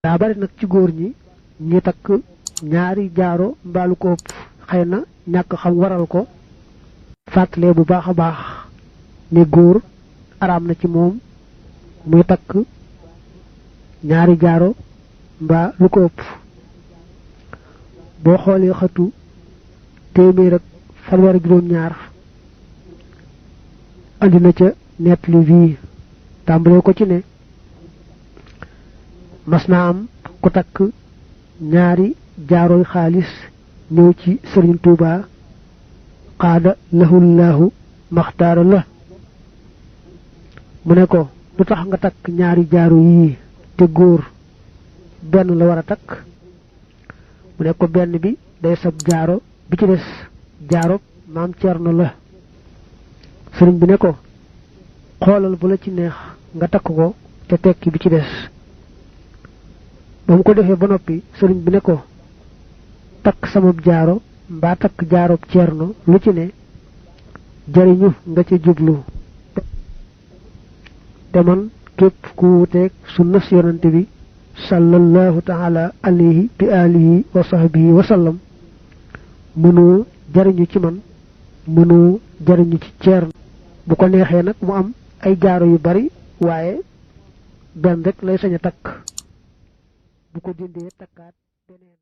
daa bari nag ci góor ñi ñi takk ñaari jaaro mbaalu ko ëpp xëy na ñàkk xam waral ko fàttalee bu baax a baax ne góor araam na ci moom muy takk ñaari jaaro mbaa lu ko ëpp boo xoolee xatu téeméer ak fanweer ak juróom-ñaar andi na ca nettali bii tàmbalee ko ci ne mas naa am ku takk ñaari jaarooy xaalis ñëw ci Sëriñ Tuubaa qaada lahullahu maxtaara la mu ne ko lu tax nga takk ñaari jaaro yii te góor benn la war a takk mu ne ko benn bi day sab jaaro bi ci des jaaro maam Cerno la sëriñ bi ne ko xoolal bu la ci neex nga takk ko te tekki bi ci des ba mu ko defee ba noppi sëriñ bi ne ko takk sama jaaro mbaa takk jaaroob Cerno lu ci ne jariñu nga ca jublu te man képp ku wuuteeg sunna si yonante bi sallallahu taala alayhi bi alihi wa sahbihi wa sallam mënoo jariñu ci man mënoo jariñu ci Cerno bu ko neexee nag mu am ay jaaro yu bari waaye benn rek lay sañ a takk bu ko dindee takkaat beneen